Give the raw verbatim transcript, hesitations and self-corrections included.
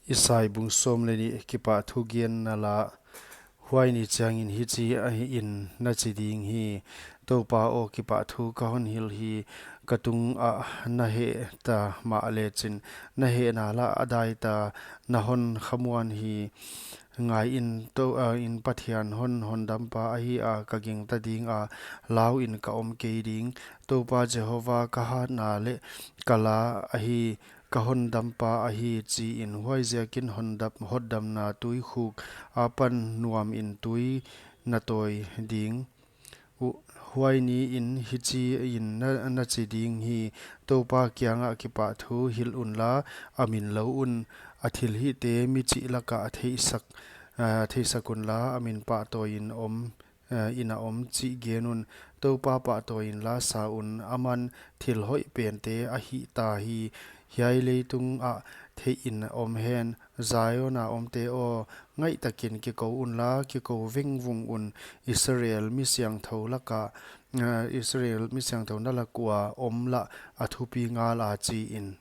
Isai bung sawm leh nih, kipahthu genna la. Huai ni chiangin hichi ahi in na chi ding hi: Toupa aw, kipahthu ka hon hilh hi, ka tungah na heh ta mahle chin. Na hehna lah a dai ta, na hon khamuan hi. Ngai in, tou, ah, in Pathian hon, hondampa ahi a, ka gingta ding a, lau in ka om kei ding. Toupa Jehovah ka hatna leh ka la ahi, ka hondampa ahi chi in. Huaiziakin hondam, hotdamna tuikhuk apan nuam in tui na tawi ding. Hu-, huai ni in hichi in na, na chi ding hi: Toupa kiangah kipahthu hilh unla, a min lou un. A thilhihte mi chih lakah theihsak, ah, theihsak unla, a min pahtawi in om, eh, in a om chih gen un. Toupa pahtawi inla sa un, aman thil hoih pente a hih ta hi. Hiai leitung ah theih in om hen. Zion a omte aw, ngaihtakin kikou unla, kikou vengvung un. Israel mi siangthou laka, eh, Israel mi siangthou na lak ua om lah a thupi ngal a chi in.